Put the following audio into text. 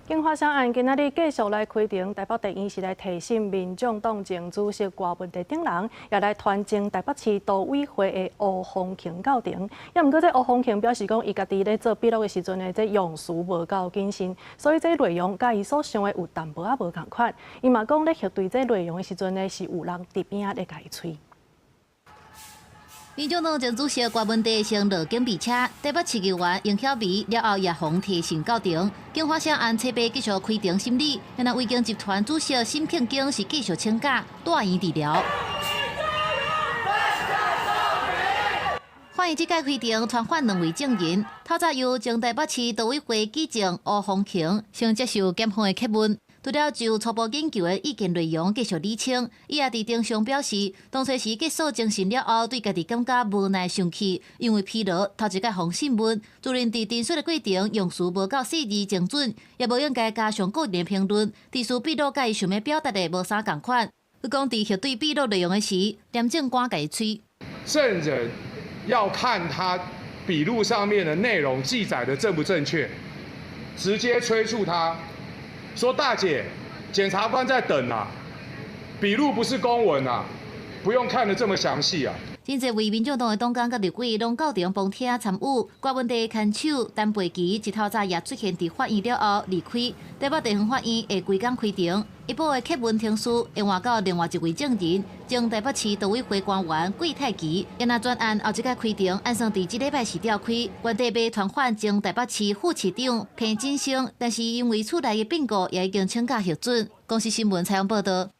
景華城案今仔日繼續來開庭，台北地院是來提審民眾黨前主席郭文帝等人，也來傳前台北市都委會的吳風瓊到庭。也毋過，這吳風瓊表示講，伊家己咧做筆錄的時陣呢，這用詞無夠謹慎，所以這內容佮伊所想的有淡薄仔無仝款。伊嘛講咧核對這內容的時陣呢，是有人佇邊仔咧共伊催。民眾黨前主席郭文帝先落警備車，台北市議員楊曉薇了後也予提審到庭。景華城案初八繼續開庭審理，然後維京集團主席沈慶京是繼續請假蹛院治療。法院這屆開庭傳喚兩位證人，透早由前台北市都委會舉證吳風瓊先接受檢方的詰問。除了就初步研究的意見內容繼續釐清，伊也佇庭上表示，當初時結束偵訊了後，對家己感覺無奈生氣，因為疲勞，頭一擺予訊問，自認佇陳述的過程用詞無夠細緻精準，也無應該加上個人評論，陳述筆錄佮伊想欲表達的無啥仝款。伊講佇核對筆錄內容的時，廉政官共伊催。證人要看他筆錄上面的內容記載的正不正確，直接催促他。說大姐，檢察官在等啊，筆錄不是公文啊，不用看得這麼詳細啊。真濟位民眾黨的黨工佮立委攏到場旁聽參與，郭文帝牽手陳培基一透早也出現佇法院了後離開，台北地方法院會規工開庭，一般的詰問程序會換到另外一位證人，前台北市都委會官員桂泰祺，若專案後一擺開庭，按算佇這禮拜四召開，原定欲傳喚前台北市副市長彭錦生，但是因為厝內的變故，也已經請假核准。公視新聞採訪報導。